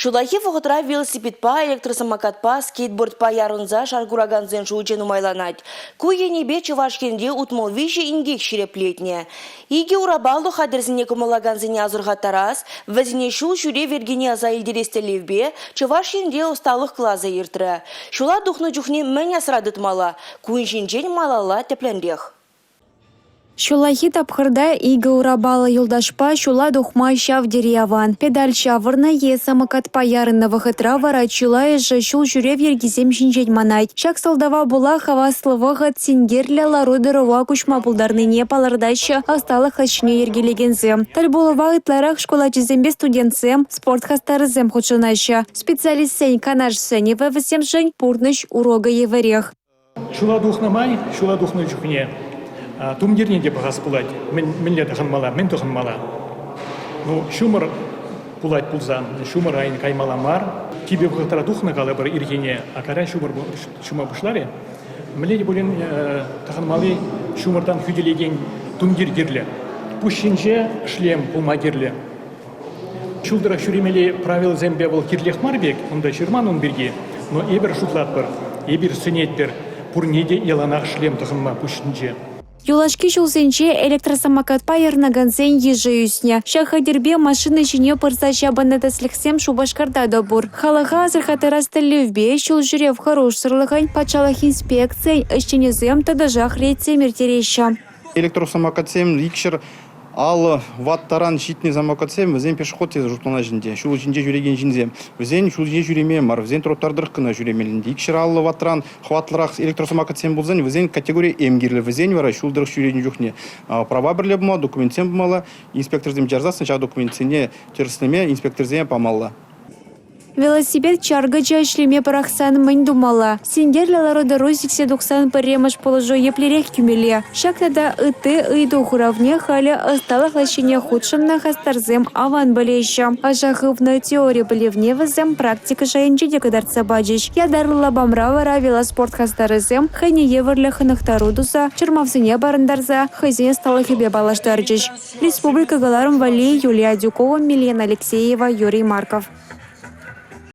Ҫуллахи вӑхӑтра велосипедпа, электросамокатпа, скейтбордпа ярӑнса шар куракансен шучӗ нумайланать. Ку енӗпе Чӑваш Енре 63 инкек ҫирӗплетнӗ. Икӗ урапаллӑ хатӗрсене кӑмӑллакансене асӑрхаттарас, вӗсене ҫул ҫӳрев йӗркине аса илтерес тӗллевпе Чӑваш Енре ӑсталӑх класӗ иртрӗ. Ҫула тухнӑ чухне мӗн асра тытмалла? Кун ҫинчен малалла тӗплӗнрех. Ҫуллахи тапхӑрта икӗ урапаллӑ юлташпа ҫула тухма ҫав тери аван. Педаль ҫавӑрнӑ е самокатпа ярӑннӑ вӑхӑтра вара чылайӑшӗ ҫул ҫӳрев йӗркисем ҫинчен манать. Ҫак сӑлтава пула хаваслӑ вӑхӑт синкерлӗ лару-тӑрӑва куҫма пултарнине палӑртаҫҫӗ ӑсталӑх ӗҫне йӗркелекенсем. Тӗл пулӑва ытларах шкул ачисемпе студентсем, спорт хастарӗсем хутшӑнаҫҫӗ. Специалистсен канаш-сӗнӗвӗ вӗсемшӗн пурнӑҫ урокӗ евӗрех. Ҫула тухнӑ май, ҫула тухнӑ чухне тумтирне те пӑхас пулать. Мӗнле тӑхӑнмалла, мӗн тӑхӑнмалла. Ну, ҫумӑр пулать пулсан, ҫумӑр айӗн каймалла мар. Типӗ вӑхӑтра тухнӑ калӑпӑр ирхине, а кайран ҫумӑр ҫума пуҫларӗ. Мӗнле те пулин тӑхӑнмалли ҫумӑртан хӳтӗлекен тумтир кирлӗ. Пуҫ ҫинче шлем пулма кирлӗ. Ҫул тӑрӑх ҫӳремелли правилӑсемпе вӑл кирлех мар пек, унта ҫырман ун пирки, но эпир шутлатпӑр, эпир сӗнетпӗр пурне те яланах шлем тӑхӑнма пуҫ ҫинче. Юлашки ҫулсенче электросамокатпа ярӑнакансен йышӗ ӳснӗ. Ҫак хатӗрпе машина ҫине пырса ҫапӑннӑ тӗслӗхсем Шупашкарта та пур. Халӑха асӑрхаттарас тӗллевпе ҫул ҫӳрев хӑрушсӑрлӑхӗн патшалӑх инспекцийӗн ӗҫченӗсем тӑтӑшах рейдсем ирттереҫҫӗ. Электросамокатсем 200 алӑ ватт таран ҫитнӗ самокатсем вӗсем пешеход тесе шутланаҫҫӗ ӗнтӗ. Ҫул ҫинче ҫӳрекен ҫынсем. Вӗсен ҫул ҫинче ҫӳреме мар, вӗсен тротуар тӑрӑх кӑна ҫӳремелле ӗнтӗ. 250 ваттран хӑватлӑрах электросамокатсем пулсан вӗсен категори М кирлӗ. Вӗсен вара ҫул тӑрӑх ҫӳренӗ чухне права пӗрле пымалла, документсем пымалла. Инспекторсем чарсассӑн ҫав документсене тӗрӗслеме инспекторсене памалла. Велосипед чаркӑчӗ ӗҫлеме пӑрахсан мӗн тумалла? Синкерлӗ лару-тӑру сиксе тухсан пӗрремӗш пулӑшу еплерех кӳмелле? Ҫак тата ытти ыйту хуравне халӗ ӑсталӑх лаҫҫине хутшӑннӑ хастарсем аван пӗлеҫҫӗ. Ӑша хывнӑ теори пӗлӗвне вӗсем практика шайӗнче те кӑтартса пачӗҫ. Ятарлӑ лапамра вара велоспорт хастарӗсем хӑйне евӗрлӗ хӑнӑхтару туса чӑрмавсене парӑнтарса хӑйсен ӑсталӑхӗпе паллаштарчӗҫ. Республика кӑларӑм валли Юлия Адюкова, Милена Алексеева, Юрий Марков.